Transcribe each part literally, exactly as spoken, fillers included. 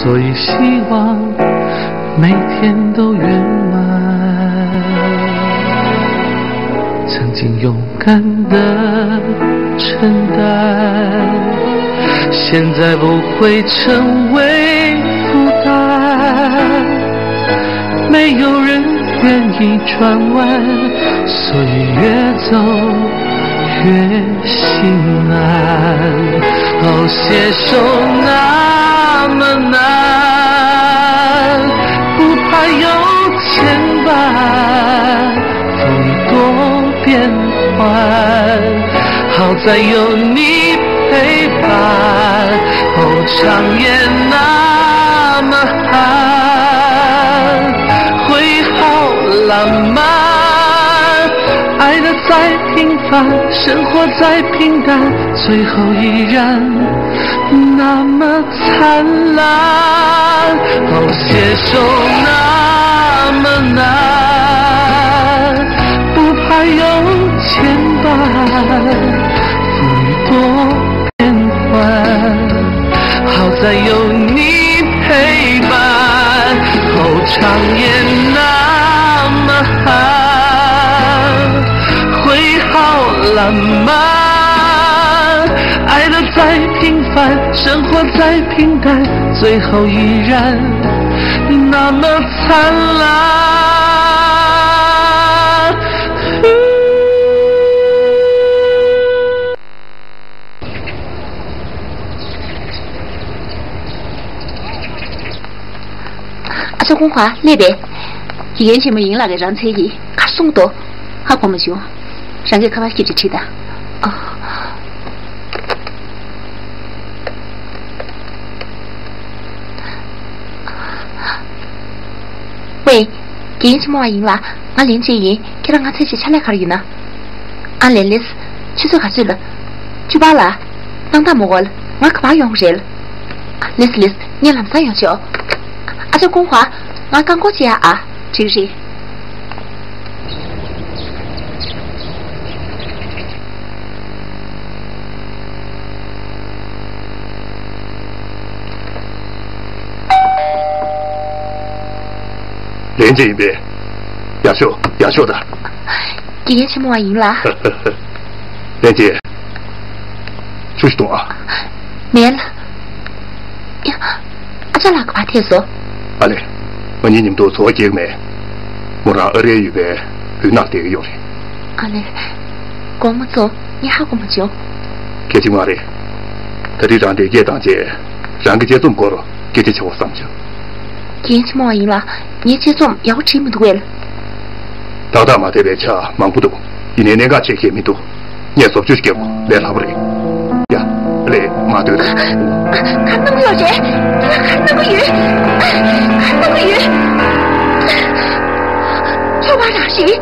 所以希望每天都圆满。曾经勇敢的承担，现在不会成为负担。没有人愿意转弯，所以越走越心安。哦，携手那么难，不怕有牵绊，风雨多变幻，好在有你陪伴。哦，长夜那么寒，会好浪漫，爱的再平凡，生活再平淡，最后依然那么灿烂。哦，携手那么难，不怕有牵绊，风雨多变幻，好在有你陪伴。哦，长夜那么寒，会好浪漫，爱的再平凡，生活再平淡，最后依然那么灿烂。ཨ་ཅག་ཀུང་ཧྭ་སླེབས་པས། དགེ་རྒན་ཆེན་མོ་ཡིན་ལགས་ཀྱིས་རང་འཚོལ་གྱིས། གར་སོང་འདུག་ཧ་གོ་མ་བྱུང་། རང་གིས་ཁ་པར་སྐད་ཅིག་བྲིས་དང་། ཨ། ཝེ། དགེ་རྒན་ཆེན་མོ་བ་ཡིན་ལགས། ང་ལིན་ཅི་ཡིན། ཁྱེད་རང་ང་འཚོལ་གྱིས་ཕྱག་ལས་ག་རེ་ཡོད་ན། ཨ་ལེ་ལེས། ཆུ་ཚོད་ག་ཚོད་ལ། བཅུ་པ་ལ། སྣང་དག་མོ་གོ་ལ། ང་ག་པར་ཡོང་རེད། ལེས་ལེས། ངས་ལམ་སང་ཡོང་ཆོག་ཨ་ཅག་ཀུང་ཧྭ། ང་རྐང་འཁོར་བྱེད་ཡ་ཨ། འགྲིག་རེད། ལན་ཅི་ཡིན་པས། ཡག་ཤོག་ཡག་ཤོག་ད། དགེ་རྒན་ཆེན་མོ་བ་ཡིན་ལགས། ལན་ཅི། ཆུ་ཞིག་འཐུང་ཨ། མེད་ལགས། ཡ། ཨ་ཅག་ལགས་ག་པར་ཐད་སོང་། ཨ་ལེ། ང་གཉིས་མཉམ་དུ་ཚོ་བ་སྐྱེལ་གི་མེད། མོ་རང་ཨ་རིར་ཡོད་པའི་བུའི་ནང་བསྡད་ཀྱི་ཡོད་རེད། ཨ་ལེ། དགོངས་མ་ཚོམས། ངས་ཧ་གོ་མ་བྱུང་། གལ་ཆེ་མ་རེད། ད་རེས་རང་འདིར་སྐད་བཏང་རྗེས། རང་གི་དཔྱད་རྩོམ་སྐོར་སྐད་ཆ་བྱེད་དགོས་བསམ་བྱུང་། རྒན་ཆེན་མོ་བ་ཡིན་ལགས། ངའི་དཔྱད་རྩོམ་ཡག་པོ་བྲིས་མི་འདུག་གས། ཏག་ཏག་མ་བསྡད་པའི་ཆ་མང་པོ་འདུག་ཡིན་ནའི་གནད་འགག་ཆེ་གལ་མི་འདུག་ངས་བཟོ་བཅོས་བརྒྱབ་ལས་སླ་པོ་རེད། ཡ། ལས་མ་སྡོད། ག་རེ་གནང་གི་ཡོད་རེད། ག་རེ་གནང་གི་ཡོད། ག་རེ་གནང་གི་ཡོད། ཁྱོད་མ་རང་རེད།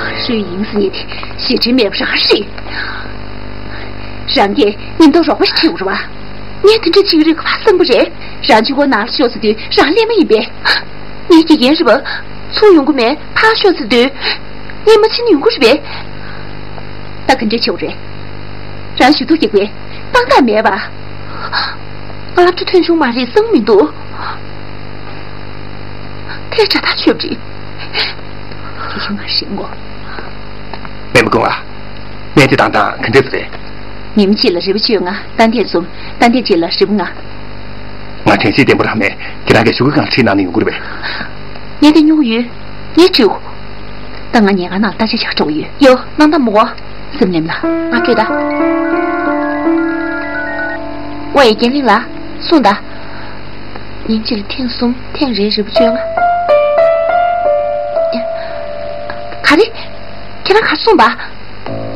རུས་ཡིན་ཟེར་ནས་དེ་ཞེ་ཁྲེལ་མེད་པ་རང་རེད། རང་གིས་ཉེན་རྟོག་རོགས་པ་ཞིག་ཁྲིད་དགོས་རེད་པ། ངས་དེ་འདྲ་བྱེད་ཀྱི་རེད་ག་པར་བསམ་གི་རེད། རང་གཅིག་པོ་ནང་ལ་ཤོག་ཟེར་དུས་རང་སླེབས་མ་ཡིན་པས། ངའི་དགེ་རྒན་རེད་པ། ཚུར་ཡོང་གི་མེད་ཕར་ཤོག་ཟེར་དུས། ངས་མ་ཕྱིན་ན་ཡོང་གི་རེད་པས། ད་ག་འདྲ་བྱེད་དགོས་རེད། རང་ཞུ་གཏུག་རྒྱག་པའི་ཏག་ཏག་མེད་པ། ང་སློབ་གྲྭ་ཐོན་བྱུང་མ་རེད་བསམ་མི་འདུག་ཐལ་དྲགས་ཐག་ཆོད་པ་རེད། དེ་ཡིན་ང་ཞེད་སྐྱོ། སྨན་པ་ཀུང་ཨ། སྨན་དེ་བཏང་སྟངས་ག་འདྲ་ཟེར། ཉིན་གཅིག་ལ་རིལ་བུ་བཅོ་ལྔ་རྟ་འདེད་གསུམ། རྟ་འདེད་གཅིག་ལ་རིལ་བུ་ལྔ། ང་དྲན་ཤེས་བརྟན་པོ་རང་མེད། ཁྱེད་རང་གིས་ཞུ་གི་གང་ཁྲིད་གནང་ན་ཡོང་གི་རེད་པས། ངས་དེ་སྨྱོ་གི་ཡོད། ངས་བྲིས། ད་ང་ཉལ་ཁང་ནང་ལྟ་ཅི་བྱ་འགྲོ་གི་ཡོད། ཡོ། སྣང་དག་མོ་གོ། སེམས་ནེམ་ལ། ང་བྲོས་ད། ཝེ་རྒན་ལིང་ལགས། གསུངས་ད། ཉིན་གཅིག་ལ་ཐེངས་གསུམ་ཐེངས་རེ་རིལ་བུ་བཅོ་ལྔ། ག་རེ། ཁྱེད་རང་ག་རེ་གསུངས་པ།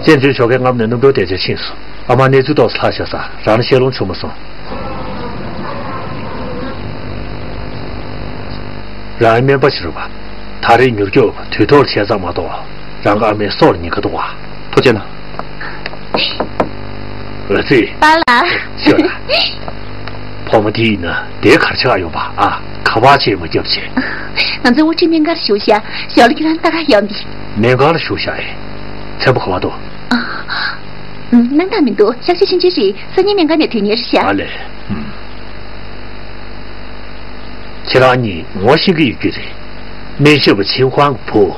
བཙན་བྱོལ་ཞོགས་ཀས་སྔ་མོ་ནས་གནམ་གྲུ་གཏད་ཆ་ཕྱིན་སོང་། ཨ་མ་གནས་ཚུལ་ཏོག་ཙམ་ལྷག་བཞག་ས་རང་ལ་བཤད་ལོང་བྱུང་མ་སོང་། རང་ཡང་སྨན་པ་ཞིག་རེད་པ། ད་རེས་མྱུར་སྐྱོབ་དུས་ཐོག་ལ་བྱས་ཙང་མ་གཏོགས། རང་གི་ཨ་མའི་སྲོག་ལ་ཉེན་ཁ་འདུག་པ། ཐུགས་རྗེ་གནང་། ཨ་ཙི། པཱ་ལགས། ཤོད་ལ། ཕོ་མོ་དེ་ཡིན་ན་དེ་གར་ཆགས་ཡོང་པ་ཨ། ཁ་པར་ཅིག་མ་བརྒྱབ་བྱས། ང་ཚོའི་དབུ་ཁྲིད་སྨན་ཁང་ལ་བཞུགས་ཤག་ཞོགས་ལ་ཁྱེད་རང་ལྟ་ག་ཡོང་དེ། སྨན་ཁང་ལ་བཞུགས་ཤག་ཨེ། མཚན་པོ་ག་པར་འདུག་ཨ། ཨུམ། སྣང་དག་མི་འདུག་ཤག་ཤག་ཤིན་ཅི་རེད། སང་ཉིན་སྨན་ཁང་ནས་ཐོན་མཁན་རེད་ཤག་ཨ་ལས། ཨུམ། ཁྱེད་རང་གཉིས་ངོ་ཤེས་ཀྱི་ཡོད་ཀྱི་རེད། སྨན་ཞབས་པ་ཆིན་ཧུའང་གི་བུ།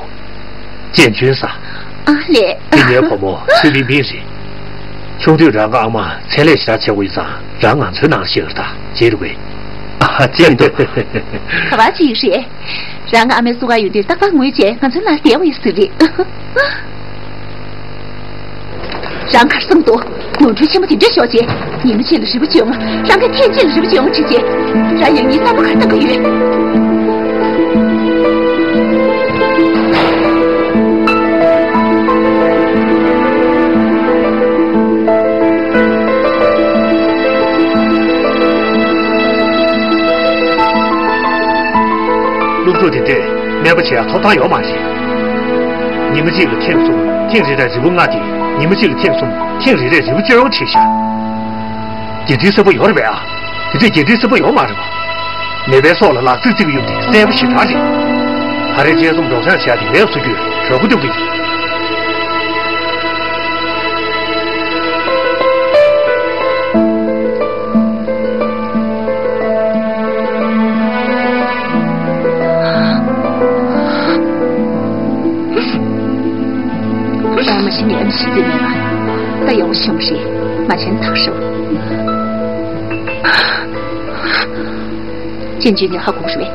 ཅན་ཅུན་ཟེར། ཨ་ལས། འདི་ངའི་བུ་མོ་ཚུལ་པིན་པིན་རེད། ཆུང་དུས་རང་གི་ཨ་མ་མཚན་ལས་ཞེ་དྲག་བྱེད་དགོས་ཡོད་ཙང་རང་ང་ཚོའི་ནང་ཤི་ཡོད་ད། བརྗེད་རུ་བས། ཨ། བརྗེད་མི་འདུག་ག་པར་ཅི་ཡོད་རེད། རང་གི་ཨ་མའི་སྲོག་ཁ་ཡོད་དུས་རྟག་པར་ངུས་བྱས་ང་ཚོའི་ནང་བསྡད་པ་ཡིན་ཟེར་རེད། རང་གར་སོང་དོ། ནོར་འཁྲུལ་ཆེན་པོ་དེ་འདྲ་ཤོར་རྗེས། ཉིན་མོ་གཅིག་ལ་རི་བོ་བཅོ་ལྔ། རང་གིས་ཐེངས་གཅིག་ལ་རི་བོ་བཅོ་ལྔ་ཁྲིད་རྗེས། རང་ཡང་སྙིང་གཏམ་པོ་གར་བཏང་གི་ཡོད། སློབ་ཕྲུག་དེ་འདྲས་སྨན་པ་བྱེད་ཡག་ཐོབ་ཐང་ཡོད་མ་རེད། ཉི་མ་གཅིག་ལ་ཐེངས་གསུམ། ཐེངས་རེ་རེར་རི་བོ་ལྔ་སྟེ། ཉི་མ་གཅིག་ལ་ཐེངས་གསུམ། ཐེངས་རེ་རེར་རི་བོ་བཅོ་ལྔ་ཁྲིད་ཤག་འགན་འཁྲི་གསལ་པོ་ཡོད་རེད་པས་ཨ། དེ་འདྲས་འགན་འཁྲི་གསལ་པོ་ཡོད་མ་རེད་པ། ནད་པའི་སྲོག་ལ་ལག་རྩིས་རྩིས་ཀྱི་ཡོད་དེ་གསལ་པོ་ཞེ་དྲག་རེད། ད་རེས་དཔྱད་རྩོམ་སྒྲོག་སྦྱང་བྱས་ཏེ་ལས་ཚུགས་རྒྱུའི་གྲོས་འགོ་བཏོན་གྱི་ཡིན། ད་མ་གཞི་ནས་ཨ་མ་ཤི་རྩིས་མེད་པ། ད་ཡག་པོ་ཤོང་རེད། མ་བྱན་ཐག་ཧྲིལ། ཅན་ཅུན་ནི་ཧ་གོ་རེད་པས།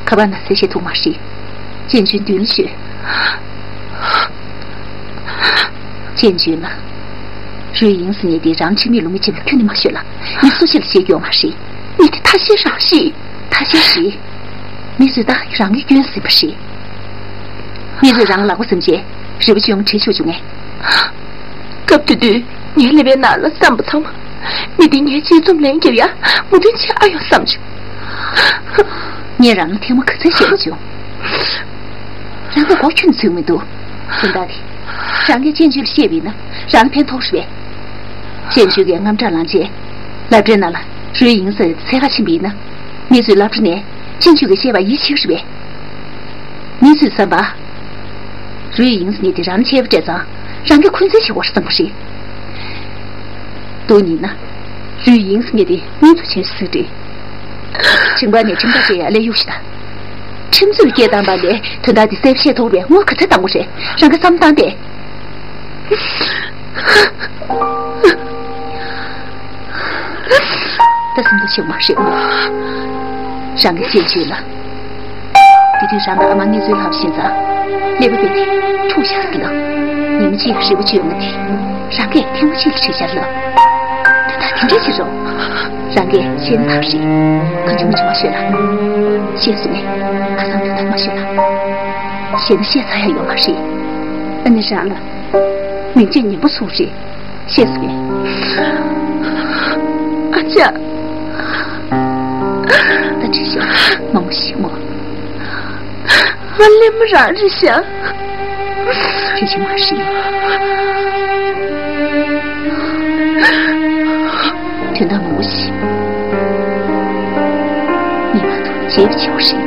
ཁ་པར་ནང་གསལ་བཤད་ཐུབ་མ་རེད། ཅན་ཅུན་མདུན་ལ་བཞུད། ཅན་ཅུན་ལགས། རུའི་ཡིང་ཟེར་མཁན་དེ་རང་ཁྲིམས་ཡིག་ལོ་མི་ཅན་ལ་ཁྱོན་ནས་མ་ཤོད་ལ། མི་སུ་ཞིག་ལ་བཤད་རྒྱུ་ཡོད་མ་རེད། མི་དེ་ཐ་ཤལ་རང་རེད། ཐ་ཤལ་རེད། མི་ཚོས་ད་རང་གི་སྐྱོན་ཟིན་པ་རེད། མི་ཚོས་རང་ལག་པ་ཟིན་རྗེས་རི་བོ་བཅོ་ལྔ་ཁྲིད་ཆོག་བྱུང་ངས། སྐབས་དེ་དུས་ངའི་ཀླད་པའི་ནང་ལ་བསམ་པ་ཚང་མ། མི་དེ་ངའི་དཔྱད་རྩོམ་ལན་རྒྱབ་ཡ་མོས་མཐུན་བྱེད་ཨ་ཡོང་བསམ་བྱུང་། ངས་རང་ལ་ཐེངས་མ་ག་ཚོད་བཤད་པ་བྱུང་། རང་གིས་མགོ་ཁྱོན་ནས་ཚོས་མི་འདུག་དོན་དག་དེ་རང་གིས་ཅན་ཅུན་ལ་བཤད་པ་ཡིན་ན་རང་ལ་ཕན་ཐོགས་རེད་པས། ཅན་ཅུན་གྱིས་དངངས་སྐྲག་ལངས་རྗེས། སློབ་གྲྭའི་ནང་ལ་རུའི་ཡིང་ཟེར་ཚད་བཀག་ཕྱིན་པ་ཡིན་ན། མི་ཚོས་སློབ་གྲྭ་ནས་ཅན་ཅུན་གྱིས་བཤད་པར་ཡིད་ཆེས་རེད་པས། མི་ཚོས་བསམ་པ། རུའི་ཡིང་ཟེར་མཁན་དེ་རང་ནས་ཁྱད་པར་སྤྲད་ཙང་རང་གིས་འཁོན་འཛིན་བྱེད་དགོས་རེད་བསམ་གྱི་རེད། དོན་ཡིན་ན། རུའི་ཡིང་ཟེར་མཁན་དེ་མི་ཚོ་ཆེན་སུ་རེད། ཁྲིམས་ཁང་ནས་ཁྲིམས་ཐག་བཅད་ཡ་ལས་གཡུག་ཞིག་དང་། ཁྲིམས་རྩོད་ལ་སྐད་བཏང་པ་ལས་དོན་དག་འདི་གསལ་བཤད་ཐོག་པའི་ངོ་ག་ཚོད་བཏང་དགོས་རེད། རང་གིས་བསམ་བཏང་སྟེ། ད་སེམས་ཐག་ཆོད་མ་རེད་མོ། རང་གི་སྐྱེས་ཆོས་ལ། དེ་དུས་རང་གི་ཨ་མ་གནས་ཚུལ་ལྷག་བཞིན་ཙང་། ཀླད་པ་རྦད་དེ་འཁྲུག་ཤག་ཟིན་ལ། ཉིན་གཅིག་རི་བོ་བཅོ་ལྔ་དེ། རང་གིས་ཐེངས་མ་གཅིག་ལ་ཁྲིད་བཞག་ལ། ད་ད་དེ་འདྲ་བྱེད་རོགས། རང་གིས་ཤེས་ན་ཐག་རེད། གང་བྱུང་མ་བྱུང་མ་ཤོད་ལ། ཤེས་སོང་ངས། ཁ་སང་དེ་ལྟར་མ་ཤོད་ལ། ཤེས་ན་ཤེས་ཚར་ཡ་ཡོད་མ་རེད། ཨ་ནི་རང་ལ། མིག་འབྱེད་ཉན་པོ་སོང་རེད། ཤེས་སོང་ངས། ཨ་ཅག་ད་ཁྲིད་ཤོག་མང་པོ་ཞིག་མོ། ང་གླེན་པ་རང་རེད་ཤག་ཁྱོད་ཤི་མ་ཤི། དོན་དག་མང་པོ་ཞིག་ངས་ང་ཚོ་བརྗེད་པ་བྱེད་དགོས་རེད།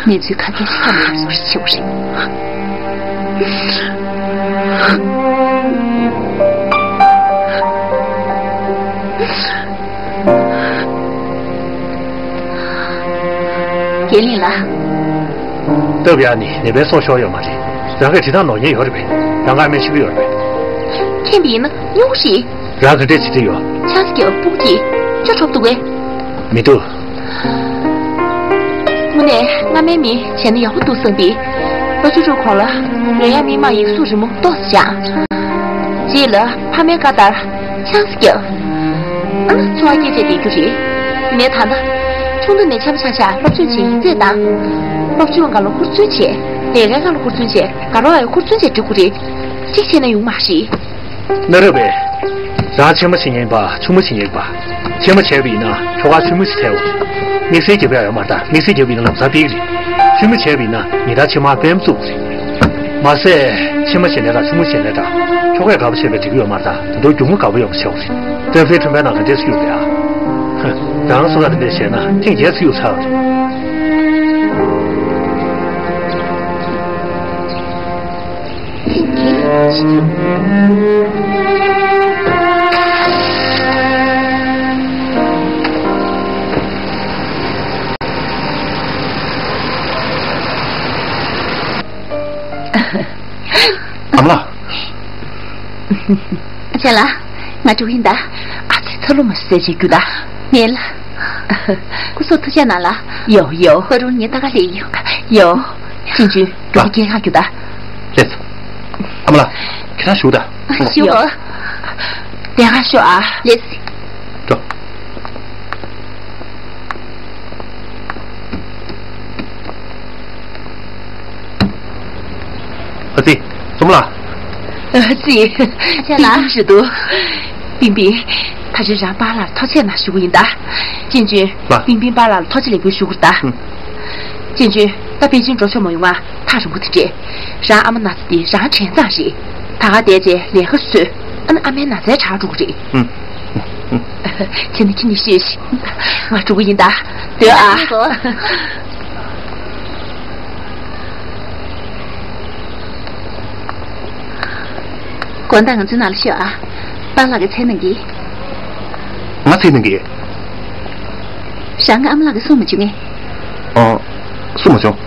གནས་ཚུལ་ཁ་སྐད་ཆ་ཐག་མ་ཆོད་བཟོ་འདྲ་བྱེད་དགོས་རེད། རྒན་ལགས། སྟབས་ཡག་ནི་ནད་པའི་སྲོག་ཤོར་ཡོད་མ་རེད། རང་གིས་འབྲི་སྟངས་ནོར་མཁན་ཡོད་རེད་པས། རང་ག་སྨན་ཞིབ་ཡོད་རེད་པས། མཁྱེན་པ་ཡིན་ན་སྨྱོ་རེད། རང་ག་འདྲས་བྱེད་རྩིས་ཡོད། ཆང་ས་རྒྱབ་སྤུ་གུ་གཅིག་ཅོ་འཕྲོ་འདུག་གས། མི་འདུག་དངོས་གནས་སྔ་མའི་མི་བྱས་ན་ཡག་པོ་འདུག་བསམ་པའི། སློབ་ཆུང་ཁོང་ལ་རོལ་དབྱངས་མིག་དམར་ཡིག་གཟུགས་རི་མོ་ཏོག་ཙམ་སྦྱངས། རྗེས་ལ་ཕ་མའི་བཀའ་ལྟར་ཆང་ས་བརྒྱབ། ཨ་ནི་འཚོ་བ་སྐྱེལ་བྱས་བསྡད་རྒྱུ་རེད། ཡིན་ནའི་ད་ལྟ་ཆུང་དུས་ནས་འཆམ་ཆག་ཆག་སློབ་སྦྱོང་བྱེད་ཡིག་ཚད་བཏང་། སློབ་སྦྱོང་སྒང་ལ་ཧུར་བརྩོན་བྱས། ལས་ཀའི་སྒང་ལ་ཧུར་བརྩོན་བྱས། དགའ་རོགས་ལ་ཧུར་བརྩོན་བྱས་འགྲིག་གི་རེད། གཅིག་བྱས་ན་ཡོང་མ་རེད། གནའ་རབས་པས། རང་ཆེན་མོ་བྱེད་མཁན་པ་ཆུང་མོ་བྱེད་མཁན་པ། ཆེན་མོ་བྱས་པ་ཡིན་ན་ཁྱོ་ག་ཆུང་མོ་ཞིག་ཐལ་བ། དམིགས་བསལ་རྒྱབ་ཡ་ཡོད་མ་རེད་ད། དམིགས་བསལ་རྒྱབ་ཡིན་ན་ལམ་སང་ཕུད་ཀྱི་རེད། ཆུང་མོ་བྱས་པ་ཡིན་ན་ཉིན་ལྟར་ཕྱེ་མར་སྤེལ་མ་བཙུགས་རེད། མ་ཟད་ཆེན་མོ་བྱས་ནའི་དང་ཆུང་མོ་བྱས་ནའི་དང་ཁྱོ་གས་དགའ་པོ་བྱས་པས་འགྲིག་གི་ཡོད་མ་རེད་ད། དོ་སྒྱུག་མོ་དགའ་པོ་ཡོང་བ་བྱས་པ་རེད། ཀྲེན་ཧྥེ་ཁྲོན་པའི་ནང་ག་འདྲས་གཡུགས་རེད་ཨ། ཧ། རང་སོ་ག་དེ་འདྲས་བྱས་ན་ཐེངས་བརྒྱད་ཙམ་གཡུགས་ཚར་བ་རེད། ཨ་མ་ལགས། ཨ་ཅག་ལགས། ང་འགྲོ་གི་ཡིན་ད། ཨ་ཙི་ཚ་ལུ་མ་ཟེར་བྱེད་རྒྱུ་ད། མེད་ལ། སྐུ་གཟུགས་ཐུགས་ཅག་ན་ལ། ཡོ་ཡོ། ཁོ་རང་ངས་ལྟ་ག་སླེབས་ཡོད། ཡོ། ཅན་ཅུན། འགྲོ་གི་སྐད་ཁག་རྒྱུ་ད། ལེས། ཨ་མ་ལགས། ཁྱེད་རང་བཞུགས་ད། བཞུགས། ཡོ། ལས་ཀ་ཤོག་ཨ། ལེས། འགྲོ། ཨ་ཙི། བཙུན་མོ་ལགས། ཨ་ཙི། ཅན་ལགས། ཞུ་དུ། པིང་པིང་། ད་ཆ་རང་པཱ་ལགས་ལ་ཐུགས་རྗེ་གནང་ཞུ་གི་ཡིན་ད། ཅན་ཅུན། ལགས། པིང་པིང་པཱ་ལགས་ལ་ཐུགས་རྗེ་ལེགས་འབུལ་ཞུ་གི་ཡིན་ད། ཧུམ། ཅན་ཅུན། ད་པེ་ཅིན་འགྲོ་ཆོག་མ་ཡོང་ང་ཐག་རིང་པོ་དེ་འདྲས། རང་ཨ་མ་ན་ཚ་དེ་རང་དྲན་ཙང་རེད། ད་ག་བསྡད་བྱས་ལས་ཀ་བཟོས། ཨ་ནི་ཨ་མའི་ན་ཚ་དྲག་འགྲོ་གི་རེད། ཧུམ། ཁྱེད་ནི་ཁྱེད་ནི་ཤེས་ཤིག་ང་འགྲོ་གི་ཡིན་ད། སྡོད་ཨ། དགོང་དག་ང་ཚོའི་ནང་ལ་ཤོག་ཨ། པཱ་ལགས་ཀྱིས་འཚོལ་གནང་གི། ང་འཚོལ་གནང་གི། རང་གི་ཨ་མ་ལགས་ཀྱིས་གསུང་མ་བྱུང་ངས། ཨ། གསུང་མ་བྱུང་།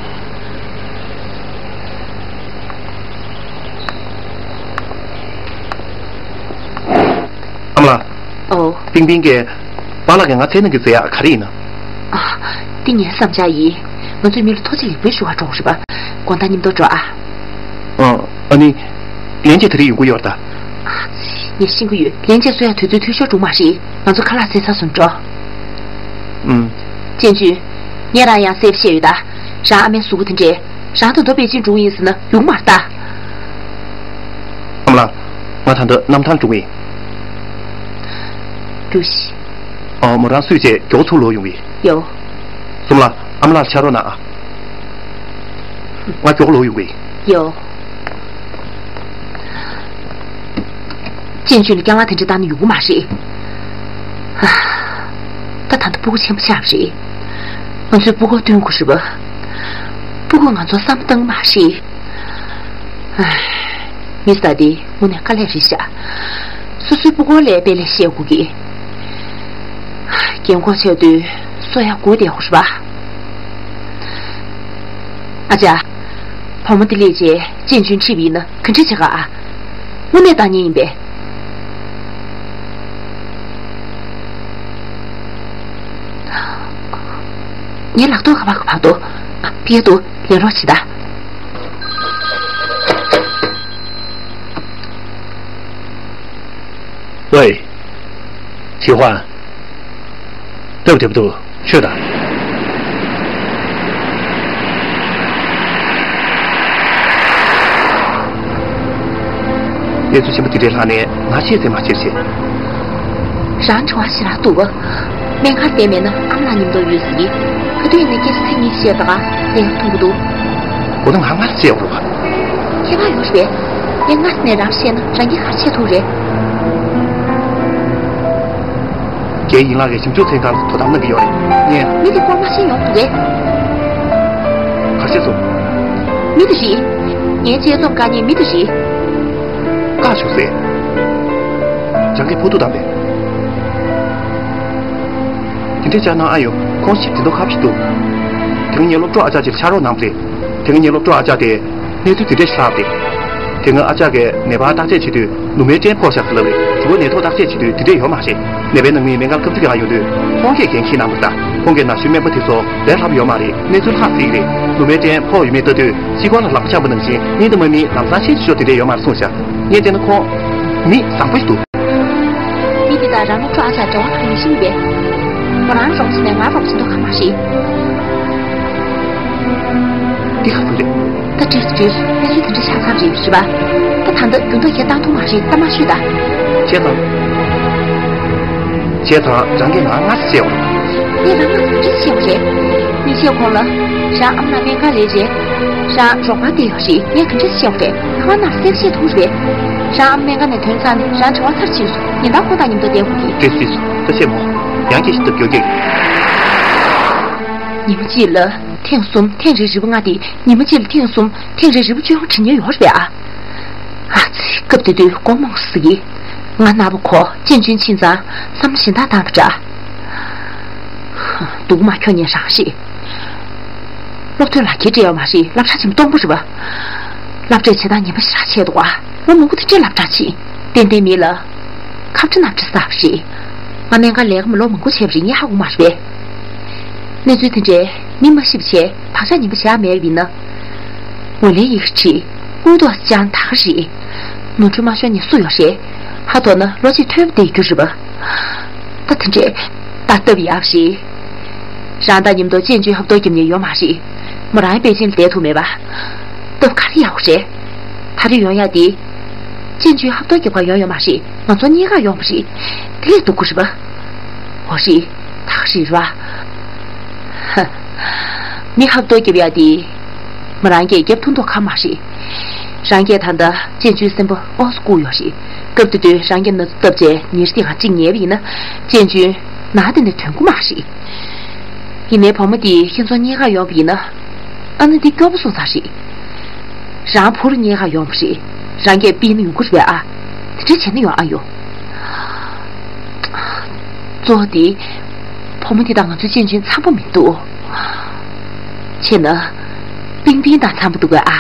ཨ་མ་ལགས། ཨོ། པིང་པིང་གིས་པཱ་ལགས་ཀྱིས་ང་འཚོལ་གནང་གི་ཟེར་ཡག་ག་རེ་ཡིན་ན། ཨ། འདི་ངའི་བསམ་འཆར་ཡིན། ང་ཚོས་མི་ལ་ཐུགས་རྗེ་ལེགས་འབུལ་ཞུ་བར་འགྲོ་དགོས་རེད་པ། དགོང་དག་མཉམ་དུ་འགྲོ་ཨ། ཨ། ཨ་ནི། ལན་ཆེ་དེ་རིང་ཡོང་གི་ཡོད་རེད་ད། ཨ་ཙི། ངས་ཤེས་ཀྱི་ཡོད། ལན་ཆེ་བཟོ་ཡག་དུས་ཚོད་འཐུས་ཤོར་འགྲོ་མ་རེད། ང་ཚོ་ཁ་ལག་བཟས་ཚར་སོང་། འགྲོ། ཨུམ། ཅན་ཅུན། ངས་རང་ཡང་གསལ་པོ་བཤད་ཡོད་ད། རང་ཨ་མའི་གཟུགས་པོ་དེ་འདྲས། རང་ད་དུང་པེ་ཅིན་འགྲོ་གི་ཡིན་ཟེར་ན་ཡོང་མ་རེད་ད། ཨ་མ་ལགས། ང་ད་ལྟ་གནམ་ཐང་འགྲོ་གི་ཡིན། འགྲོ་ཞིག་ཨ། མོ་རང་བསུས་བྱས་མགྱོགས་ཚུར་ལོག་ཡོང་གི། ཡོ། བཙུན་མོ་ལགས། ཨ་མ་ལགས་ཕྱག་རོགས་གནང་ཨ། ང་མགྱོགས་ལོག་ཡོང་གི། ཡོ། ཅན་ཅུན་ལ་སྐྱག་ལངས་དེ་འདྲ་བཏང་ན་ཡོང་གི་མ་རེད། ད་ད་ལྟ་སྤུ་གུ་ཆེན་པོ་ཆགས་པ་རེད། ང་ཚོས་སྤུ་གུ་སྟོན་དགོས་རེད་པ། སྤུ་གུ་ང་ཚོ་བསམ་བློ་བཏང་གི་མ་རེད། མི་ཟེར་དེ་དངོས་གནས་དཀའ་ལས་རེད་ཤག་སོ་སོའི་སྤུ་གུ་ལ་དཔེ་ལས་བཤད་དགོས་ཀི། རྒན་གོག་ཆགས་དུས་གསོ་ཡག་སྒུག་བསྡད་དགོས་རེད་པ། ཨ་ཅག་བུ་མོ་དེ་སླེབས་རྗེས་ཅན་ཅུན་ཁྲིད་པ་ཡིན་ན་ག་འདྲ་བྱེད་ག་ཨ། དངོས་གནས་བཏང་ཉེན་ཡིན་པས། ངའི་ལག་ཐོག་ཁ་པར་ག་བར་འདུག་ཨ། ཕ་གིར་འདུག་ལེན་རོགས་བྱེད་ད། ཝེ། ཞི་ཧུའན། ཏོག་ཙམ་འགྲོ་ཤོག་དང་། གནས་ཚུལ་ཆེན་པོ་འདི་འདྲའི་ལྷག་ནས་ང་ཤེས་ཚད་མ་ཤེས་བྱས། རང་དྲི་བ་ཞེ་དྲག་འདུག་པ། སྨན་ཁང་བསྡད་མེད་ན་ཨ་མ་ལགས་མཉམ་དུ་ཡོད་ཟེར་གི། ག་དུས་ཡིན་ན་སྐད་ཆ་ཚིག་གཉིས་བཤད་ད་ག་ལས་ཡག་མཐོང་གི་འདུག་འོ་ན་ང་སྔར་བཤད་དགོས་པ། ཁྱད་པར་ཡོད་རེད་པས། ངས་སྔར་ནས་རང་བཤད་ན་རང་གིས་ག་རེ་བྱེད་ཐུབ་རེད། རྒན་ཡན་ལགས་ཀྱིས་ཞིབ་འཇུག་ཚན་ཁག་ལ་དོ་དམ་གནང་གི་ཡོད་རེད། ངས། མི་དེ་སྐོར་མ་ཤེས་ཡོང་གི་རེད། ག་རེ་བྱས་སོང་། མི་དེ་རེད། ངའི་དཔྱད་རྩོམ་བཀག་མཁན་མི་དེ་རེད། བཀག་ཆོག་ཟེར། རང་གིས་ཕོག་ཐུག་བཏང་པས། དེ་འདྲའི་ཅག་ནང་ཨ་ཡོ། ཁོང་ཞིག་དེ་འདྲ་ཁ་ཕྱི་འདུག་དེ་སྔ་ངའི་སློབ་གྲོགས་ཨ་ཅག་ཅིག་ལ་ཕྱག་རོགས་གནང་པ་རེད། དེ་སྔ་ངའི་སློབ་གྲོགས་ཨ་ཅག་དེ། གནས་ཚུལ་དེ་འདྲ་ཞིག་ལྷག་པ་རེད། དེ་སྔ་ཨ་ཅག་གིས་ནད་པར་བརྟག་དཔྱད་བྱེད་དུས་ནུ་མའི་སྐྲན་ཕོག་ཤག་ཟེར་ལབ་རེད། དྲི་བ་ནད་ཐོག་བརྟག་དཔྱད་བྱེད་དུས་དེ་འདྲ་ཡོད་མ་རེད། ནད་པའི་ནང་མིས་སྨན་ཁང་སྐབས་བརྩི་ག་ཡོང་དུས་ཁོང་གིས་འགན་འཁྱེར་གནང་པ་རེད། ཁོང་གིས་ན་གཞོན་སྨན་པ་དེ་ཚོ་ལས་སླ་པོ་ཡོད་མ་རེད། གནས་ཚུལ་ཧ་གཟིགས་རེད། ནུ་མའི་སྐྲན་ཕོག་ཡོད་མེད་ལྟ་དུས་ཤི་ཁོང་ལ་ལག་པ་འཆང་པ་ནང་བཞིན་སྙིང་དང་མ་མི་ལམ་སང་ཤེས་ཆོག་དེ་འདྲ་ཡོད་མ་རེད་གསུངས་ཤག་ངས་བལྟས་ན་ཁོང་མི་བཟང་པོ་ཞིག་འདུག་མི་འདི་དང་རང་སློབ་གྲོགས་ཨ་ཅག་འབྲེལ་བ་གང་ཡིན་ཤེས་པས། ཁོ་རང་རོགས་བྱས་ནས་ང་རོགས་བྱེད་མདོག་ཁ་མ་རེད། འདི་ག་ཚོད་རེད། ད་འགྲིག་འགྲིག་གནས་ཚུལ་དེ་འདྲ་ཆགས་ཚར་རེད་རེད་པ། ད་ད་ལྟ་རྒྱུ་མདོག་ཁྱེར་བཏང་ཐུབ་མ་རེད། ད་མ་ཤོད་ད། བྱས་ཙང་། བྱས་ཙང་རང་གིས་ང་སྔ་ས་བཤད་པ་རེད། ངས་རང་སྔ་ས་ག་འདྲ་བཤད་པ་རེད། ཉིན་ཤས་གོང་ལ། རང་ཨ་མ་ལགས་སྨན་ཁང་ལ་རེད། རང་རོགས་པ་བསྡད་ཡོད་རེད། ངས་ག་འདྲ་བཤད་པ་རེད། ཁ་པར་ནང་གསལ་བཤད་ཐུབ་རེད། རང་ཨ་མ་སྨན་ཁང་ནས་ཐོན་ཚར་ནས་རང་དྲི་བ་ཚར་ཕྱིན་སོང་། ཉིན་ལྟར་ཁོང་དང་མཉམ་དུ་བསྡད་དགོས་ཀྱི། རེད་རེད། ད་བཤད་མོ། ཡང་སྐད་ཆ་ལྡབ་རྒྱག་རྒྱག་ཉི་མ་གཅིག་ལ་ཐེངས་གསུམ་ཐེངས་རེ་རིལ་བུ་ལྔ་སྟེ། ཉི་མ་གཅིག་ལ་ཐེངས་གསུམ་ཐེངས་རེ་རིལ་བུ་བཅོ་ལྔ་དྲི་མཁན་ཡོད་རེད་པས་ཨ། སྐབས་དེ་དུས་མགོ་རྨོངས་སུ་ཟེར་གི། ང་ནག་པོ་ཁོ་ཅན་ཅུན་ཕྱིན་ཙང་བསམ་བློ་གཞན་དག་བཏང་བ་འདྲ། སྡུག་མ་ཁྱོད་ཉན་རང་ཤེས། སློབ་ཐོན་ལག་ཁྱེར་སྤྲད་ཡོད་མ་རེད། སློབ་གྲྭ་ཆེན་མོ་སྟོང་པ་རེད་པ། སློབ་གྲྭའི་བྱེད་སྟངས་ངན་པ་ཞེ་དྲག་བྱས་འདུག་ག་ལོ་མང་པོ་དེ་འདྲའི་སློབ་གྲྭ་ཕྱིན། ཏན་ཏན་མི་ལ། ཁ་བྲི་སྣ་བྲི་ཟ་བ་རེད། ང་སྨན་ཁང་ལས་ཀ་མ་ལོ་མང་པོ་བྱས་པ་རེད། ངས་ཧ་གོ་མ་རེད་པས། གནས་ཚུལ་དེ་འདྲས་མི་མ་ཤི་བ་བྱས་བག་ཆགས་ངན་པ་བཞག་མེད་པ་ཡིན་ན། ངོས་ལེན་ཡི་གེ་བྲིས། དབུ་ཐོག་སྦྱང་ད་ག་རེད། ནོར་འཁྲུལ་མ་ཤོར་མཁན་སུ་ཡོད་རེད། ཧ་ཐོག་ན་ལོ་གཅིག་ཐོན་པ་བསྡད་རྒྱུ་རེད་པ། ད་དེ་འདྲས། ད་སྟབས་ཡག་རེད། རང་དང་མཉམ་དུ་ཅན་ཅུན་ཧབ་ཐོབ་རྒྱབ་མཁན་ཡོད་མ་རེད། མོ་རང་པེ་ཅིན་ལ་བསྡད་ཐུབ་མེད་པ། སྟབས་ག་རེ་ཡག་པོ་རེད། ད་རེས་ཡོང་ཡག་དེ། ཅན་ཅུན་ཧབ་ཐོབ་རྒྱབ་གར་ཡོང་ཡོད་མ་རེད། ང་ཚོ་གཉིས་ཀ་ཡོང་བ་རེད། དེ་ལས་སྡུག་གི་རེད་པ། འོ་རེད། ད་ག་རེད་པ། ཧ། མི་ཧབ་ཐོབ་རྒྱབ་ཡག་དེ། མོ་རང་གིས་རྒྱབ་ཐུབ་མདོག་ཁ་མ་རེད། རང་གིས་ད་ལྟ་ཅན་ཅུན་སེམས་པ་ཨོ་སི་བཀུག་ཡོད་རེད། སྐབས་དེ་དུས་རང་གིས་ན་ཚ་བཏབ་བྱས་ཉིན་རེ་དེ་ག་གཅིག་ཉལ་བ་ཡིན་ན། ཅན་ཅུན་ན་དེ་ནས་ཐོན་གི་མ་རེད། ཡིན་ནའི་བུ་མོ་དེས་ཁྱེད་ཚོ་གཉིས་ཀ་ཡོང་བ་ཡིན་ན། ཨ་ནི་འདི་སྐྱོ་པོ་སོང་ཙང་རེད། རང་བུ་རུ་གཉིས་ཀ་ཡོང་བ་རེད། རང་གིས་ཕུད་ན་ཡོང་གི་རེད་པས་ཨ། དེ་འདྲ་བྱས་ན་ཡོང་ཨ་ཡོང་། གཙོ་བོ་དེ། བུ་མོ་དེ་དང་ང་ཚོའི་ཅན་ཅུན་འཆམ་པོ་མི་འདུག་བྱས་ན། པིང་པིང་དང་འཆམ་པོ་འདུག་གས་ཨ།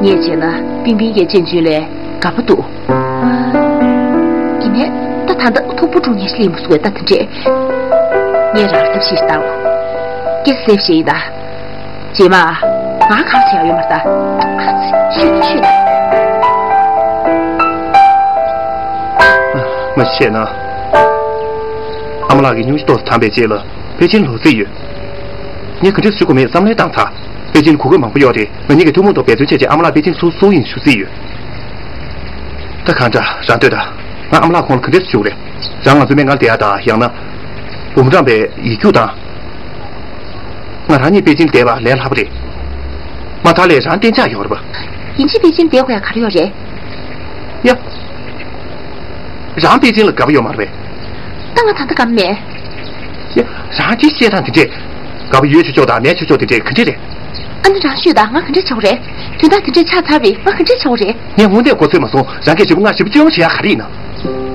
ངས་བྱས་ན་པིང་པིང་གིས་ཅན་ཅུན་ལས་དགའ་པོ་འདུག་ཡིན་ནའི་ད་ད་ལྟ་ཐུག་པོ་དཀྲུག་མཁན་ཞིག་སླེབས་མ་སོང་བས་ད་དེ་འདྲས། ངས་རང་ལ་ཐབས་ཤེས་ཤིག་བཏང་། སྐད་ཆ་ཟེར་བཤད་ཡིན་ད། རྗེས་མ། ང་གང་བྱེད་ཡག་ཡོད་མ་རེད་ད། ཨ་ཙི། ཤོད་ཤོད། མ་བཤད་ན། ཨ་མ་ལགས་ཀྱིས་སྙུང་གཞི་ཏོག་ཙམ་དྭངས་པའི་རྗེས་ལ་པེ་ཅིན་ལོག་རྩིས་ཡོད། ངས་ག་འདྲས་ཞུ་དགོས་མེད་བསམ་བློ་བཏང་ཚར། པེ་ཅིན་གོ་སྐབས་མང་པོ་ཡོད་རེད། ང་གཉིས་ཀྱིས་ཐུན་མོང་ཐོག་འབད་བརྩོན་བྱས་རྗེས་ཨ་མ་ལགས་པེ་ཅིན་སུ་སུ་ཡིན་ཞུ་རྩིས་ཡོད། ད་གང་འདྲ་རང་ལྟོས་དང་། ང་ཨ་མ་ལགས་ཁོང་ལ་ག་འདྲས་ཞུ་དགོས་རེད། རང་ང་ཚོའི་སྨན་ཁང་བསྡད་ཡག་དང་ཡང་ན། འབུམ་རམས་པའི་ཡིག་རྒྱུགས་དང་། ང་རང་གཉིས་པེ་ཅིན་བསྡད་པ་ལས་སླ་པོ་རེད། མ་མཐའ་ལས་རང་གཏན་འཇགས་ཡོང་རེད་པ། ཡིན་གཅིག་པེ་ཅིན་བསྡད་དགོས་ཡག་ག་རེ་ཡོད་རེད། ཡ། རང་པེ་ཅིན་ལ་དགའ་པོ་ཡོད་མ་རེད་པས། ད་ང་ད་ལྟ་དགའ་པོ་མེད། ཡ། རང་གི་བཤད་སྟངས་དེ་འདྲས། དགའ་པོ་ཡོད་ཆོག་ཆོག་དང་མེད་ཆོག་ཆོག་དེ་འདྲས་ག་འདྲས་རེད། ཨ་ནི་རང་ཤོད་དང་། ང་ག་འདྲས་བྱ་དགོས་རེད། དོན་དག་དེ་འདྲས་ཆགས་ཚར་བས་ང་ག་འདྲས་བྱ་དགོས་རེད། ངས་དངོས་གནས་གོ་ཚོད་མ་སོང་། རང་གིས་ཞེ་པོ་ང་ཞེ་པོ་སྐྱོན་བརྗོད་ཡག་ག་རེ་ཡིན་ན།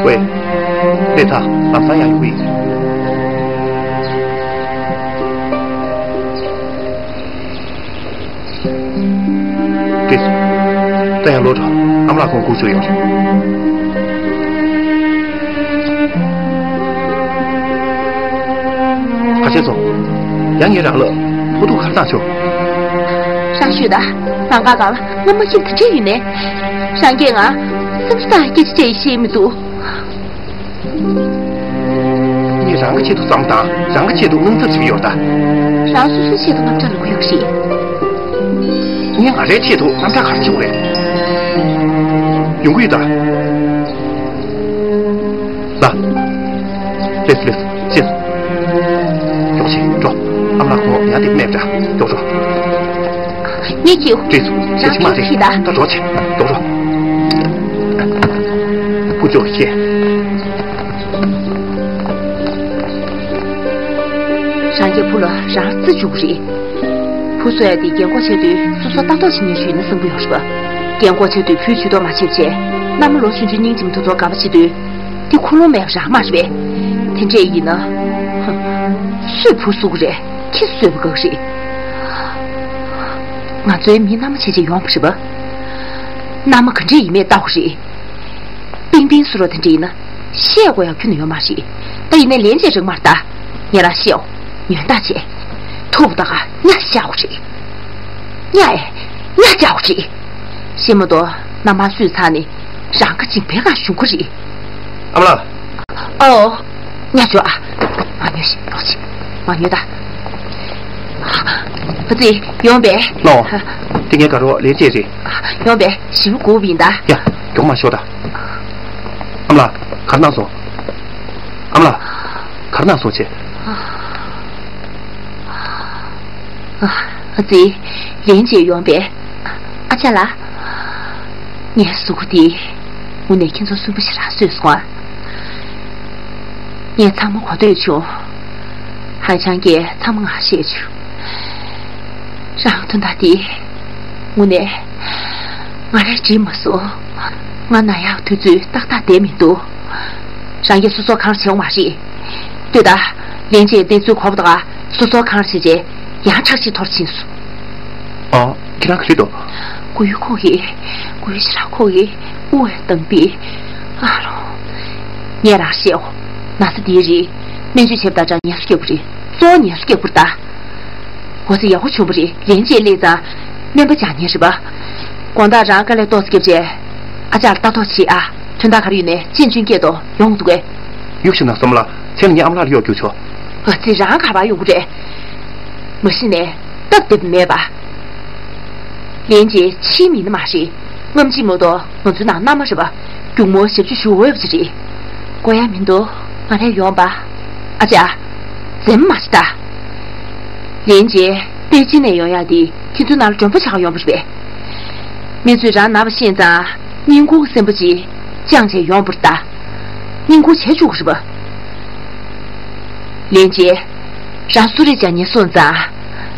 ཝེ། སླེབས་ཐལ། ལམ་སང་ཡང་ཡོང་གི་ཡིན། ཏེ། ད་ཡང་ལོག་འགྲོ། ཨ་མ་ལགས་ཁོང་སྒུག་བཞུགས་ཡོད་རེད། ཁ་ཤས་སོང་། ཡང་ངས་རང་ལ་ཕོག་ཐུག་ག་རེ་བཏང་བྱུང་། རང་ཤོད་དང་། ལམ་ཁ་སྒང་ལ་ང་མ་ཤེས་དེ་འདྲས་ཡིན་ནས། རང་གིས་ང་སེམས་སུ་བཏང་སྐད་ཆ་འདྲས་ཤེས་མི་འདུག་ངས་རང་གི་ཆེད་དུ་བསམ་དང་། རང་གི་ཆེད་དུ་དངངས་འཚབ་བྱེད་ཀྱི་ཡོད་ད། རང་སོ་སོའི་ཆེད་དུ་དངངས་སྐྲག་ལངས་ཀྱི་ཡོད་རེད། ངས་ང་རའི་ཆེད་དུ་དངངས་སྐྲག་ག་རེ་བྱེད་དགོས་རེད། ཡོང་གི་ཡོད་ད། ལ། སླེབས་སླེབས་ཤེས། མགྱོགས་ཤིག་འགྲོ། ཨ་མ་ལགས་ཁོང་ཡང་དེ་སྨྲས་པ་འདྲ། མགྱོགས་འགྲོ། ངས་ཁྱེར། བྲིས་སོང་། ཁྱེད་ཅི་མ་རེད། ད་འགྲོ་ཆེ། མགྱོགས་འགྲོ། ཕུ་ཅོ་ཤེས། རང་གི་བུ་ལ་རང་རྩི་བཅུག་གི་རེད། བུ་གསོ་ཡ་དེ་རྒན་གོག་ཆགས་དུས་སོ་སོ་ལྟ་རྟོག་བྱེད་མཁན་ཞིག་ཡོད་ན་བཟང་པོ་ཡོད་རེད་པ། རྒན་གོག་ཆགས་དུས་བུའི་ཇུས་གཏོགས་མ་བྱེད་བྱས། མནའ་མ་ལོ་ཆུང་ཆུང་སྙིང་རྗེ་མོ་དེ་ཚོར་དགའ་པོ་བྱེད་དུས། དེ་ཁུངས་ལུང་མེད་པ་རང་མ་རེད་པས། དེ་འདྲས་ཡིན་ན། ཧ། སུས་བུ་གསོ་གི་རེད། ཁྱེད་གསོས་པ་དགའ་གི་རེད། ང་ཚོའི་མི་མནའ་མ་བྱེད་བྱེད་ཡོང་བ་རེད་པ། མནའ་མ་ག་འདྲས་ཡིན་མེད་ལྟ་དགོས་རེད། པིང་པིང་བཟོ་འདྲ་དེ་འདྲ་ཡིན་ན་བཤད་དགོས་ཡག་ཁྱོན་ནས་ཡོད་མ་རེད། ད་ཡིན་ནའི་ལན་ཅིག་རག་མ་རེད་ད། ངས་རང་བཤད་འོ། ཉོན་ཐག་བཅད། ཐུབ་ད་ག་ཉ་བཞག་དགོས་རེད། ཉ་ཨེ། ཉ་བཞག་དགོས་རེད། བཤད་མ་གཏོགས་མནའ་མ་གསོས་ཚར་ནས་རང་ཁ་འཇིག་པའི་སྒང་བཞུགས་ཀྱི་རེད། ཨ་མ་ལགས། ཨོ། ཉ་འཇོག་ཨ། མ་ཉོས་ཤིག་ལོག་ཅིག་མ་ཉོས་ད། ཨ་ཙི། ཡོང་པས། ལོ། དེ་ངས་ག་རེ་ལན་བཅད་རེད། ཡོང་པས། ཞིམ་དགོས་པ་ཡིན་ད། ཡ། མགྱོགས་མ་ཤོག་ད། ཨ་མ་ལགས། ག་རེ་གནང་སོང་། ཨ་མ་ལགས། ག་རེ་གནང་སོང་བྱས། ཨ་ཙི། ལན་བཅད་ཡོང་པས། ཨ་ཅག་ལགས། ངའི་གཟུགས་པོ་འདི་དངོས་གནས་ཁྱེད་ཚོ་སུན་པོ་ཞེ་དྲག་བཟོས་སོང་ཨ། ངས་ཚང་མ་གོ་ཐོས་བྱུང་། ཧའེ་ཆང་གིས་ཚང་མ་ང་བཤད་བྱུང་། རང་དོན་དག་འདི་དངོས་གནས་ང་རས་འགྲིག་མ་སོང་། ང་ན་ཡག་དུས་ཚོད་ཏག་ཏག་བསྡད་མི་འདུག་རང་གིས་སོ་སོ་གང་བྱེད་འོང་མ་རེད། ལྟོས་དང་། ལན་ཅིག་གནས་ཚུལ་གོ་བ་དང་སོ་སོ་གང་བྱེད་ཅེས་ཡང་ཁྲག་ཤེད་མཐོར་ཕྱིན་སོང་། ཨ། ཁྱེད་རང་ག་རེ་འདུག་དགོས་ཡོད་ཁོ་གིས། དགོས་ཡོད་ཞེ་དྲག་ཁོ་གིས་དབུ་བས་བཏང་པས། ཨ་རོ། ངས་རང་བཤད་འོ། ན་ཚ་འདིའི་རིགས་སྨན་བཅོས་བྱེད་པ་དང་སྦྲགས་ངལ་གསོ་རྒྱག་དགོས་རེད། གཙོ་བོ་ངལ་གསོ་རྒྱག་དགོས་རེད་ད། འོ་ཙི་ཡག་པོ་བྱུང་བ་རེད། ལན་ཅིག་སླེབས་ཙང་སྨན་པ་སྦྱང་མཁན་རེད་པ། དགོང་དག་རང་དཀའ་ལས་ཏོག་ཙམ་བརྒྱབ་རྗེས་ཨ་ཅག་ལ་ལྟ་རྟོག་བྱེད་ཨ། དོན་དག་ག་རེ་ཡོད་ནའི་ཅན་ཅུན་སྐད་ཐོག་ཡོང་འདུག་གས། གཡུག་ཞིག་ན་བསམ་ལ་མཚན་ལ་ངའི་ཨ་མ་ལགས་ལ་གཡོག་རྒྱུག་ཆོག་འོ་ཙི་རང་ག་པར་ཡོང་གི་རེད། མ་གཞི་ནས་སྟབས་བདེ་པོ་མེད་པ། ལན་ཅིག་ཕྱིའི་མི་སྣ་མ་རེད། སྔ་ཕྱི་མ་གཏོགས་ང་ཚོའི་ནང་མནའ་མ་རེད་པ། སྒྱུག་མོ་ཞབས་ཕྱི་ཞུ་འོས་པ་ཅིག་རེད། དགོས་ཡ་མི་འདུག་ང་རང་ཡོང་པ། ཨ་ཅག་འཛེམ་མ་བྱེད་ད། ལན་ཅིག་པེ་ཅིན་ནས་ཡོང་ཡ་དེ་ཁྱེད་ཚོའི་ནང་ལ་མགྲོན་པོ་ཆགས་ཡོང་བ་རེད་པས། མི་ཚོས་རང་ན་བ་ཤེས་ཙང་བསྙེན་བཀུར་སེམས་པ་ཅིག་བཅངས་བྱས་ཡོང་བ་རེད་ད། བསྙེན་བཀུར་བྱེད་བཅུག་གི་རེད་པ། ལན་ཅིག་རང་གསོ་རིག་སྦྱང་མཁན་སོང་ཙང་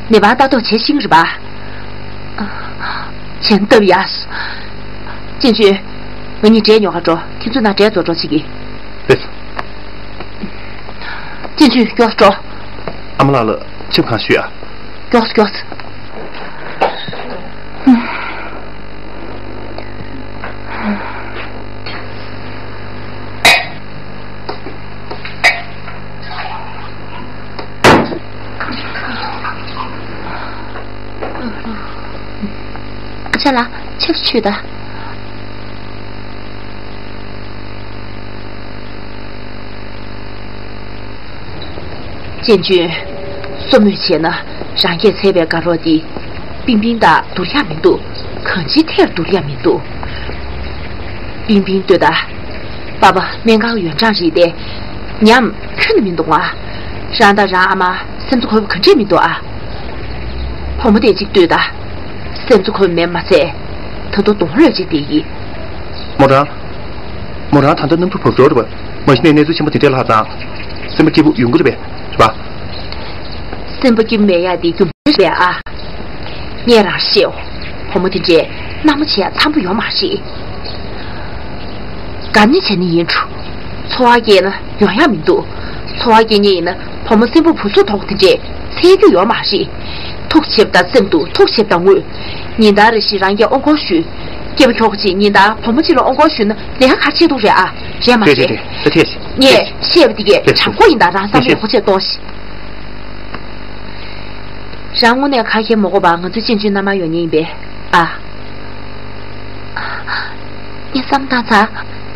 ནད་པར་ལྟ་རྟོག་བྱེད་ཤེས་ཀྱི་རེད་པ། བྱས་ན་སྟབས་ཡག་སོང་། ཅན་ཅུན། ང་གཉིས་འབྲས་ཉོ་གར་འགྲོ། ཁྱེད་ཚོའི་ནང་འབྲས་བཙོང་འགྲོ་བྱེད་ཀྱི། རེད། ཅན་ཅུན་མགྱོགས་སུ་འགྲོ། ཨ་མ་ལགས་ལ་ཆབ་གང་ཞུས་ཨ། མགྱོགས་སུ་མགྱོགས་སུ། ཨ་ཅག་ལགས་ཆབ་མཆོད་ད། ཅན་ཅུན། སོ་མོས་བྱས་ན་རང་སྐད་འཚེར་བའི་དགའ་རོགས་འདི། པིང་པིང་དང་བསྡུར་ཡག་མི་འདུག་གང་ཅིའི་ཐད་བསྡུར་ཡག་མི་འདུག་པིང་པིང་ལྟོས་དང་། པ་ཕ་སྨན་ཁང་ཡོན་ཀྲང་རེད་དེ། ཉམས་ཁྱོན་ནས་མི་འདུག་ང་། རང་དང་རང་ཨ་མ་སེམས་ཚོར་འཁོལ་བ་ག་འདྲས་མི་འདུག་ཨ། བུ་མོ་དེ་གཅིག་ལྟོས་དང་། སེམས་ཚོར་འཁོལ་བ་མེད་མ་ཚད། ད་དུང་གདོང་ལོག་ཅིག་བསྡད་ཡིན། མོ་རང་། མོ་རང་ད་ལྟ་གནམ་གྲུ་བབས་འགྲོ་རེད་པ། མ་གཞི་ནས་གནས་ཚུལ་ཆེན་པོ་དེ་འདྲས་ལྷག་ཙང་། སེམས་པ་སྐྱིད་པོ་ཡོང་གི་རེད་པས། རེད་པ། སེམས་པ་སྐྱིད་པོ་མེད་ཡ་དེ་རྒྱུ་མཚན་རེད་ཨ། ངས་རང་བཤད་འོ། བུ་མོ་དེ་འདྲས་མནའ་མ་བྱེད་ཡ་འཚམ་པོ་ཡོད་མ་རེད། དགའ་ནི་བྱས་ནི་ཡིན་འགྲོ། འཚོ་བ་སྐྱེལ་ན་ཡོང་ཡ་མི་འདུག་འཚོ་བ་སྐྱེལ་མཁན་ཡིན་ན་བུ་མོ་སེམས་པ་བུ་སུ་དོག་དེ་འདྲས་འཚོལ་རྒྱུ་ཡོད་མ་རེད། ཐུགས་ཆེ་བ་དང་སེམས་སྡུག་ཐུགས་ཆེ་བ་དང་ངུས། ཉིན་ལྟར་རེ་བཞིན་རང་གིས་དབུ་སྐོར་ཞུས། སྐྱེས་པ་ཁྱོ་ག་ཅིག་ཉིན་ལྟར་བུ་མོ་གཅིག་ལ་དབུ་སྐོར་ཞུས་ན་ལས་ཀ་ག་རེ་བྱེད་ཐུབ་རེད་ཨ། རེད་མ་རེད། རེད་རེད་རེད། ད་ཐེངས་ཤིག་ངས་བཤད་པ་དེ་གས་དྲང་པོ་ཡིན་ད། རང་བསམ་བློ་ཡག་པོ་བྱས་གཏོང་ཞིག་རང་དངོས་གནས་ཁ་ཤས་མ་གོ་བར་ང་ཚོའི་ཅན་ཅུན་མནའ་མར་ཡོང་མཁན་ཡིན་པས་ཨ། ངས་བསམ་བཏང་ཚར།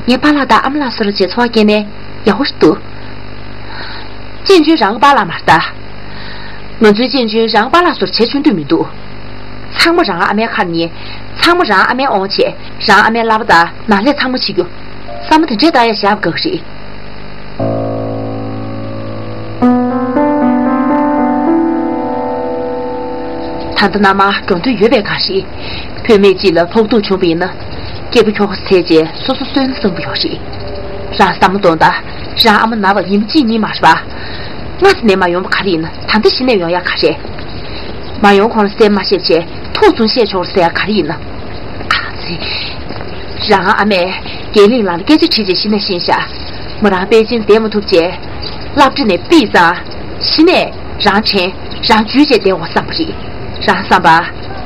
ངའི་པཱ་ལགས་དང་ཨ་མ་ལགས་སོར་བྱས་འཚོ་བ་སྐྱེལ་ནས་ཡག་པོ་ཞིག་འདུག་ཅན་ཅུན་རང་གི་པཱ་ལགས་མ་རེད་ད། ང་ཚོའི་ཅན་ཅུན་རང་པཱ་ལགས་སོར་བྱེད་ཆོག་འདོད་མི་འདུག་ཚང་མ་རང་ཨ་མའི་ཁ་ནས་ཉན། ཚང་མ་རང་ཨ་མའི་དབང་བྱས། རང་ཨ་མའི་བསླབ་པ་དང་ནང་ལས་ཚང་མ་བྱེད་རྒྱུ། བསམ་བློ་དེ་འདྲས་བཏང་ཡ་ཞེ་དྲག་དཀའ་གི་རེད། ད་ལྟ་མནའ་མར་འགྲོ་འདོད་ཡོད་པའི་སྒང་རེད། བུད་མེད་ཅིག་ལ་ཕོག་ཐུག་བྱུང་བ་ཡིན་ན། སྐྱེས་བུ་ཁྱོ་ག་ཚེ་གཅིག་སོ་སོ་གསོན་ན་བསམ་གྱི་ཡོད་རེད། རང་བསམ་བློ་གཏོང་དང་། རང་ཨ་མ་ན་བ་ཉིན་གཅིག་གཉིས་མ་རེད་པ། སྔ་ས་ནས་མ་ཡོང་བ་ག་རེ་ཡིན་ན། ད་ལྟ་གཞི་ནས་ཡོང་ཡ་ག་རེ། མ་ཡོང་གོང་ལ་གསལ་མ་བཤད་བྱས་ཐུག་བཟུང་བཤད་ཆོག་ཟེར་ཡ་ག་རེ་ཡིན་ན། ཨ་ཙི། རང་ཨ་མས་རྒྱལ་གླིང་ལགས་ལ་སྐད་ཆ་དྲིས་རྗེས་གཞི་ནས་ཕྱིན་ཤག་མོ་རང་པེ་ཅིན་བསྡད་མ་ཐུབ་བྱས། སློབ་གྲྭ་ནས་ཕུད་ཙང་། གཞི་ནས་རང་དྲན། རང་འཇུས་བྱས་བསྡད་འོ་བསམ་པ་རེད། རང་བསམ་པ།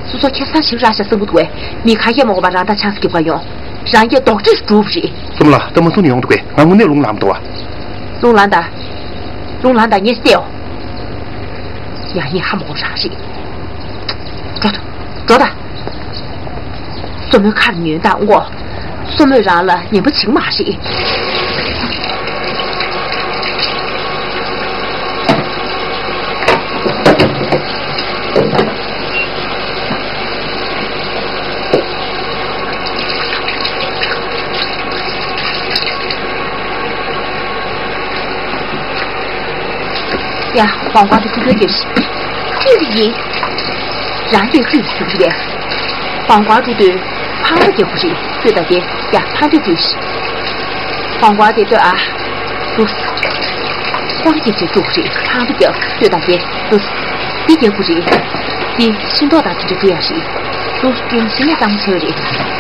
སོ་སོ་ཁེ་བཟང་ཞིག་རག་ཤག་བསམ་གྱི་འདུག་གས། མི་ཁ་ཤས་མ་གོ་བར་རང་དང་ཆང་ས་རྒྱབ་ག་ཡོང་། རང་སྐད་རྡོག་ཁྲེས་སུ་འགྲོ་གི་རེད། སོམ་ལགས་ད་མ་སོང་ནས་ཡོང་འདུག་གས། ང་དངོས་གནས་རླུང་ལངས་མི་འདུག་བ། རླུང་ལངས་དང་། རླུང་ལངས་དང་ངས་བལྟས་འོ། ཡང་ངས་ཧ་མ་གོ་རང་རེད། འགྲོ་ད། འགྲོ་ད། སོ་མོའི་ཁར་ཉོན་དང་ངོ་། སོ་མོས་རང་ལ་ངན་པ་བྱེད་ཀྱི་མ་རེད། ཡ། སྦོང་ཀ་དེ་ཁུ་ཁུ་རྒྱབ་ཤིག་ཅི་ཡིན། རང་གིས་ཧུད་ཞུ་གི་རེད། སྦོང་ཀ་འགྲོ་དུས་ཕར་རྒྱབ་དགོས་རེད། ལྟོས་དང་རྒྱལ་ཡ་ཕར་འདྲི་དུས། ཧོང་ཀོང་དེ་ལྟོས་ཨ། ཏུ། ཁོང་གི་ཅི་ཀྲུག་རེད་ཕར་འདྲི་རྒྱབ་ལྟོས་དང་རྒྱལ་ཏུ། འདི་རྒྱལ་པོ་རེད། འདི་ཤིང་ཏོག་དང་དེ་འདྲ་འདི་ཡ་རེད། ཏུ་ཀྲུང་ཞི་ནས་གཙང་མ་ཚོས་རེད།